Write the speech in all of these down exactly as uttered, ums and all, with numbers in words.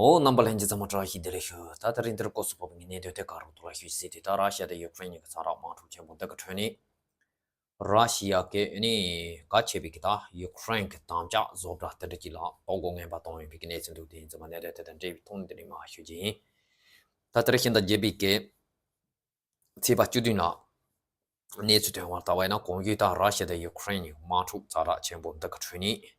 ཨོ། རྣམ་པ་ལྷན་རྒྱས་ཚང་མ་བཀྲ་ཤིས་བདེ་ལེགས་ཞུ། ད་ད་རིང་འདིར་སྐོར་སུ་བབས་ངེས་གནས་དོན་དེ་ག་རུ་ཐོག་ལ་ཞུ་ཞིག་ཟེར་དུས། ད་ར་ཤི་ཡ་དང་ཡུ་ཀེ་རེན་གཉིས་ཀྱི་ཚ་རགས་དམག་འཁྲུག་ཆེན་པོ་འདི་གི་ཁྲོད་ནས། ར་ཤི་ཡ་གི་ཨ་ནི་གལ་ཆེ་བའི་གི་ད་ཡུ་ཀེ་རེན་གི་དམ་བཅའ་བཟོ་འདྲ་དེ་འདྲ་ཅིག་ལ་ལྟོ་གོས་ངན་པ་བཏང་ཡོད་པའི་གི་གནས་ཚུལ་འདུག་དེ་ཡིན་ཙང་མ་གནད་དོན་དེ་དང་འབྲེལ་བའི་ཐོག་ནས་འདི་ནས་མར་ཞུ་རྒྱུ་ཡིན། ད་དེ་རིང་ཤིང་རྟ་བརྒྱད་པའི་གི་ཚེས་པ་བཅུ་བདུན་ལ་གནས་ཚུལ་ཐོན་པར་ལྟ་བ་ཡིན་ན། གོང་ཞུས་ལྟར་ར་ཤི་ཡ་དང་ཡུ་ཀེ་རེན་གཉིས་དམག་འཁྲུག་ཚ་རགས་ཆེན་པོ་འདི་གི་ཁྲོད་ནས།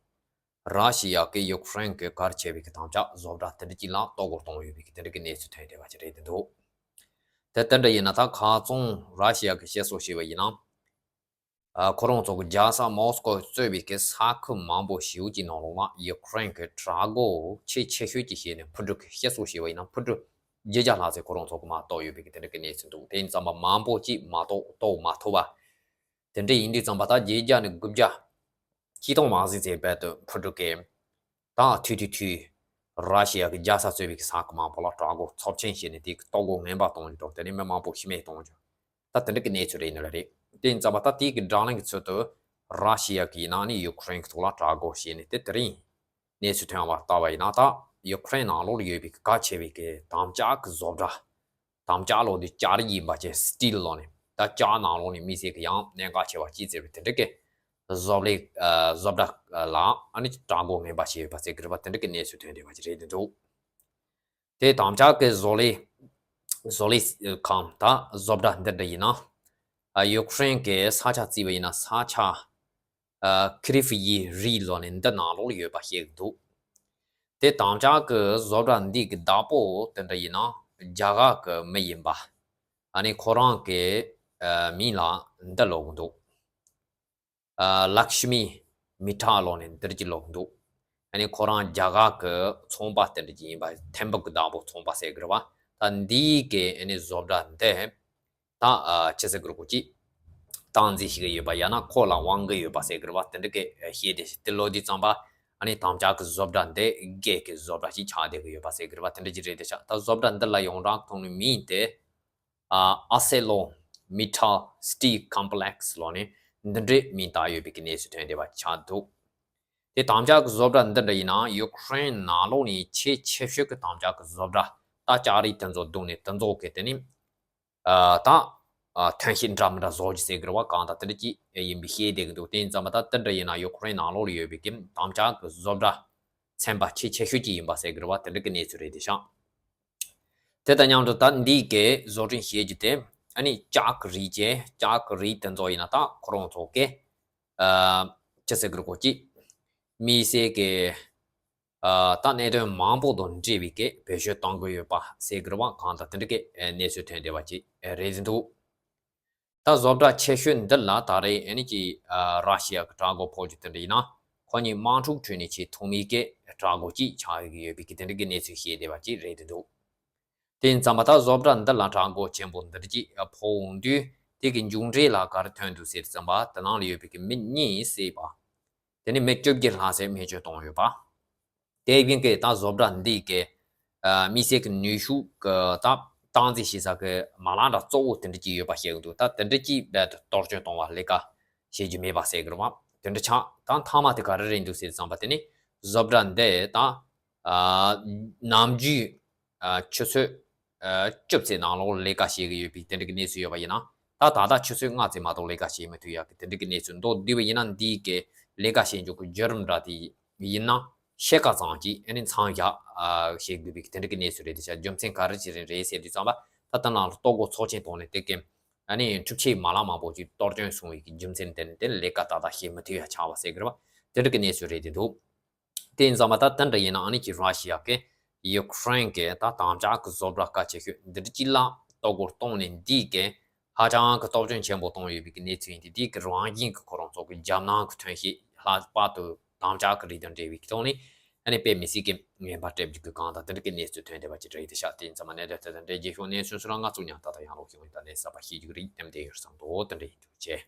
ར་ཤི་ཡ་གིས་ཡུ་ཀེ་རེན་གྱི་གལ་ཆེ་བའི་གི་དམ་བཅའ་བཟོ་འདྲ་དེ་འདྲ་ཅིག་ལ་ལྟོ་གོས་གཏོང་ཡོད་པའི་གི་དེ་འདྲ་གི་གནས་ཚུལ་ཐོན་བསྡད་པ་ཅིག་རེད་འདུག་དེ་དེ་འདྲ་ཡིན་ན། ད་ཁ་སང་ར་ཤི་ཡ་གིས་བཤད་སྲོལ་བྱས་པ་ཡིན་ན། ཨ། ཁོ་རང་ཚོ་གི་རྒྱལ་ས་མོ་སི་ཀོ་གཙོས་པའི་གི་ས་ཁུལ་མང་པོ་ཞེ་པོ་ཅིག་ནང་ལོགས་ལ་ཡུ་ཀེ་རེན་གྱི་དྲག་རྒོལ་ཆེས་ཆེ་ཤོས་ཅིག་བྱས་ནས། འཕུར་གྲུ་གི་བཤད་སྲོལ་བྱས་པ་ཡིན་ན་འཕུར་གྲུ་བརྒྱད་བརྒྱ་ལྷག་ཙམ་ཁོ་རང་ཚོ་གིས་མར་གཏོར་ཡོད་པའི་གི་དེ་འདྲ་གི་གནས་ཚུལ་འདུག་དེ་ཡིན་ཙང་མ་མང་པོ་ཅིག་མ་གཏོགས་གཏོར་མ་ཐུབ་པ། དེ་འདྲ་ཡིན་དུས་ཙམ་པ་ད་བརྒྱད་བརྒྱ་ནས་དགུ་བརྒྱ་ཅིག་དང་མ་ཟིན་ཙམ་བར་དུ་འཕུར་གྲུ་གིས་ད་ཐུལ་ཐུལ་ཐུལ། ར་ཤི་ཡ་གི་རྒྱལ་ས་གཙོས་པའི་གི་ས་ཁུལ་མང་པོ་ལ་དྲག་རྒོལ་ཚབས་ཆེན་བྱས་ནས། དེའི་གི་ལྟོ་གོས་ངན་པ་གཏོང་རྒྱུ་དང་། དེ་ནས་མི་མང་པོ་ཤི་རྨས་གཏོང་རྒྱུ། ད་དེ་འདྲ་གི་གནས་ཚུལ་རེད་ནི་རེད། དེ་ཡིན་ཙང་མ་ད་དེའི་གི་བགྲོ་གླེང་གི་ཚུལ་དུ་ར་ཤི་ཡ་གིས་ཡིན་ན་ནི་ཡུ་ཀེ་རེན་གི་ཐོག་ལ་དྲག་རྒོལ་བྱས་ནས། དེ་དེ་རིང་གནས་ཚུལ་ཐོན་པར་ལྟ་བ་ཡིན་ན། ད་ཡུ་ཀེ་རེན་ནང་ལོགས་ལ་ཡོད་པའི་གི་གལ་ཆེ་བའི་གི་དམ་བཅའ་གི་བཟོ་གྲྭ། དམ་བཅའ་ལོ་དེ་ལྕགས་རིགས་ཡིན་པ་ཅན། སི་ཊིལ་ལོ་ནས། ད་ལྕགས་ནང་ལོགས་ནས་དམིགས་བསལ་གྱི་ཡང་གནད་འགག་ཆེ་བ་ཅིག་བརྩི་བའི་དེ་འདྲ་གི་བཟོ་ལས། ཨ། བཟོ་གྲྭ་ལ་ཨ་ནི་དྲག་རྒོལ་ངན་པ་བྱས་ཡོད་པ་ཟེར་གི་རེད་པ། དེ་འདྲ་གི་གནས་ཚུལ་ཐོན་བསྡད་པ་ཅིག་རེད་འདུག་དེ་དམ་བཅའ་གི་བཟོ་ལས། བཟོ་ལས་ཁང་། ད་བཟོ་གྲྭ་འདི་འདྲ་ཡིན་ན། ཨ། ཡུ་ཀེ་རེན་གྱི་ས་ཆ་བརྩིས་པ་ཡིན་ན་ས་ཆ། ཨ། ཁི་རི་ཧྥི་ཡི་རི་ལོ་ནས་འདི་ནང་ལོགས་ཡོད་པ་བཤད་གི་འདུག་དེ་དམ་བཅའ་གི་བཟོ་གྲྭ་འདི་གི་བདག་པོ་དེ་འདྲ་ཡིན་ན་རྒྱ་གར་གི་མི་ཡིན་པ། ཨ་ནི་ཁོ་རང་གི་ཨ་མིང་ལ་འདི་ལབ་གི་འདུག་ཨ། ལཀ་ཤི་མི་མི་ཊར་ལོ་ནས་འདི་འདྲ་ཅིག་ལབ་གི་འདུག་ཨ་ནི་ཁོ་རང་རྒྱ་གར་གི་ཚོང་པ་དེ་འདྲ་ཅིག་ཡིན་པ། ཐེམ་པ་གི་བདག་པོ་ཚོང་པ་ཟེར་གི་རེད་པ། ད་འདི་གི་ཨ་ནི་བཟོ་གྲྭ་འདི། ད་ཨ་ཅི་ཟེར་དགོས་རེད། ཁོ་ཅིག་སྟངས་འཛིན་བྱེད་ཀྱི་ཡོད་པ། ཡང་ན་ཁོ་ལ་དབང་གི་ཡོད་པ་ཟེར་གི་རེད་པ། དེ་འདྲ་གི་བཤད་དེ། དེ་ལབ་དུས་ཙམ་པ་ཨ་ནི་དམ་བཅའ་གི་བཟོ་གྲྭ་འདི་སྒེར་གྱི་བཟོ་གྲྭ་ཞིག་ཆགས་བསྡད་ཀྱི་ཡོད་པ་ཟེར་གི་རེད་པ། དེ་འདྲ་ཅིག་རེད་དེ་ཤག་ད་བཟོ་གྲྭ་འདི་ལ་ཡོངས་གྲགས་ཐོག་ནས་མིང་དེ། ཨ། ཨ་སེ་ལོ་མི་ཊལ་སི་ཊིལ་ཀོམ་པི་ལེག་སི་ལབ་ནས་འདི་འདྲའི་མིང་བཏགས་ཡོད་པའི་གི་གནས་ཚུལ་ཐོན་བསྡད་པ་ཆགས་འདུག་དེ་དམ་བཅའ་གི་བཟོ་གྲྭ་འདི་འདྲ་ཡིན་ན་ཡུ་ཀེ་རེན་ནང་ལོགས་ནས་ཆེས་ཆེ་ཤོས་ཀྱི་དམ་བཅའ་གི་བཟོ་གྲྭ། ད་ལྕགས་རིགས་དེ་ཚོ་བརྡུངས་ནས་དེ་ཚོ་གི་དེ་ནི། ཨ། ད། ཨ། ཐོན་སྐྱེད་འདྲ་མི་འདྲ་བཟོ་རྒྱུ་ཟེར་གི་རེད་པ། གང་ལྟར་དེ་འདྲ་ཅིག་ཡིན་པའི་བཤད་བསྡད་གི་འདུག་དེ་ཡིན་ཙང་མ་ད་དེ་འདྲ་ཡིན་ན་ཡུ་ཀེ་རེན་ནང་ལོགས་ལ་ཡོད་པའི་གི་དམ་བཅའ་གི་བཟོ་གྲྭ་ཚན་པ་ཆེས་ཆེ་ཤོས་ཅིག་ཡིན་པ་ཟེར་གི་རེད་པ། དེ་འདྲ་གི་གནས་ཚུལ་རེད་དེ་ཤག་དེ་དང་མཉམ་དུ་ད་འདི་གའི་བཟོ་སྐྲུན་བྱེད་རྒྱུ་དེ་ཨ་ནི་ལྕགས་ཀྱི་རིགས་བྱས། ལྕགས་ཀྱི་རིགས་དེ་ཚོ་ཡིན་ན་ད་ཁོ་རང་ཚོ་གི། ཨ། ཅི་ཟེར་དགོས་རེད། ཁོ་ཅིག་དམིགས་བསལ་གྱི། ཨ། ད་གནད་དོན་མང་པོ་དང་འབྲེལ་བའི་གི་བེད་སྤྱོད་གཏོང་གི་ཡོད་པ་ཟེར་གི་རེད་པ། གང་ལྟར་དེ་འདྲ་གི་གནས་ཚུལ་ཐོན་བསྡད་པ་ཅིག་རེད་འདུག་ད་བཟོ་གྲྭ་ཆེ་ཤོས་འདི་ལ་ད་རེས་ཨ་ནི་ཅིག་ཨ། ར་ཤི་ཡ་གི་དྲག་རྒོལ་ཕོག་རྒྱུ་དེ་འདྲ་ཡིན་ན། ཁོ་གཉིས་དམག་འཁྲུག་ཁྲོད་ནས་ཆེས་ཐོག་མའི་གི་དྲག་རྒོལ་ཅིག་ཆགས་ཡོད་ཀྱི་ཡོད་པའི་གི་དེ་འདྲ་གི་གནས་ཚུལ་བཤད་བསྡད་པ་ཅིག་རེད་འདུག་དེ་ཡིན་ཙང་མ་ད་བཟོ་གྲྭ་འདི་ལ་དྲག་རྒོལ་ཆེན་པོ་འདི་འདྲ་ཅིག་ཕོག་འོང་དུས། དེ་གི་མཇུག་འབྲས་ལ་ག་རེ་ཐོན་འདུག་ཟེར་ཙམ་པ། དེ་ནང་ལ་ཡོད་པའི་གི་མི་གཉིས་བསད་པ། དེ་ནས་མི་བཅོ་བརྒྱད་ལྷག་ཙམ་རྨས་སྐྱོན་བཏང་ཡོད་པ། དེ་བཞིན་གྱི་ད་བཟོ་གྲྭ་འདི་གི། ཨ། དམིགས་བསལ་གྱི་ནུས་ཤུགས་ཀྱི་ད་སྟངས་འཛིན་བྱེད་ས་གི་མ་ལག་འདྲ་གཙོ་བོ་དེ་འདྲ་ཅིག་ཡོད་པ་བཤད་གི་འདུག་ད་དེ་འདྲ་ཅིག་རྦད་དེ་གཏོར་སྐྱོན་གཏོང་བ་ལས་ཀ་བྱེད་རྒྱུ་མེད་པ་ཟེར་གི་རེད་པ། དེ་འདྲ་ཆགས། ད་མཐའ་མ་དེ་ག་རེ་རེད་འདུག་ཟེར་ཙམ་པ། དེ་ནི་བཟོ་གྲྭ་འདི་ད། ཨ། ནམ་རྒྱུན། ཨ། ཆུ་ཚོད། ཨ། བཅུ་ཙམ་ནང་ལོགས་ལས་ཀ་བྱེད་ཀྱི་ཡོད་པའི་དེ་འདྲ་གི་གནས་ཚུལ་ཡོད་པ་ཡིན་ན། ད་ད་ལྟ་ཆུ་ཚོད་ལྔ་ཙམ་མ་གཏོགས་ལས་ཀ་བྱེད་མི་ཐུབ་ཡག་གི་དེ་འདྲ་གི་གནས་ཚུལ་འདུག་དེ་བས་ཡིན་ན་འདི་གི་ལས་ཀ་བྱེད་འཇུག་གི་བརྒྱུད་རིམ་འདྲ་དེ་ཡིན་ན་ཕྱེད་ཀ་ཙམ་ཅིག་ཨ་ནི་མཚམས་བཞག་ཨ། བྱེད་དགོས་པའི་དེ་འདྲ་གི་གནས་ཚུལ་རེད་དེ་ཤག་རྒྱུ་མཚན་ག་རེ་ཅིག་རེད་ཟེར་དུས་ཙམ་པ། ད་ལྟ་ནང་ལ་ལྟོ་གོས་ཚབས་ཆེན་བཏང་ནས་དེ་གི་ཨ་ནི་འཕྲུལ་ཆས་མ་ལག་མང་པོ་ཅིག་གཏོར་སྐྱོན་སོང་བའི་གི་རྒྱུ་མཚན་དེ་ནི་དེ་ལས་ཀ་ཏག་ཏག་བྱེད་མི་ཐུབ་ཡག་ཆགས་པ་ཟེར་གི་རེད་པ། དེ་འདྲ་གི་གནས་ཚུལ་རེད་དེ་འདུག་དེ་ཡིན་ཙང་མ་ད་དེ་འདྲ་ཡིན་ན་ཨ་ནི་ཅིག་ར་ཤི་ཡ་གི་ཡུ་ཀེ་རེན་གི་ད་དམ་བཅའ་གི་བཟོ་གྲྭ་གལ་ཆེ་ཤོས་འདི་འདྲ་ཅིག་ལ་ལྟོ་གོས་གཏོང་ནས་འདི་གི་ཧ་ཅང་གི་སྟོབས་ཆེན་ཆེན་པོ་བཏང་ཡོད་པའི་གི་གནས་ཚུལ་ཡིན་ཏེ། འདི་གི་རང་བཞིན་གི་ཁོ་རང་ཚོ་གི་རྒྱབ་ནང་གི་ཐོན་སྐྱེད་ལྷག་པར་དུ་དམ་བཅའ་གི་རིགས་དང་འབྲེལ་བའི་གི་ཐོག་ནས་ཨ་ནི་དཔེ་མི་སྲིད་གི་ངན་པ་སྤྲད་རྒྱུ་གི་གང་དང་དེ་འདྲ་གི་གནས་ཚུལ་ཐོན་བསྡད་པ་ཅིག་རེད་དེ་ཤག་དེ་ཡིན་ཙང་མ་གནད་དོན་དེ་དང་འབྲེལ་རྒྱལ་ཤོག་གནས་ཚུལ་སོགས་ལ་ང་ཚོ་ཉམས་ཏག་ཏག་ཡང་ལོག་ཤོག་ཡིན་ད་ནས་གསར་པ་ཤེས་རྒྱུ་གི་རིགས་དེ་འདྲ་ཡོད་བསམ་འདུག་དེ་འདྲ་ཡིན་འདུག་ཅེས།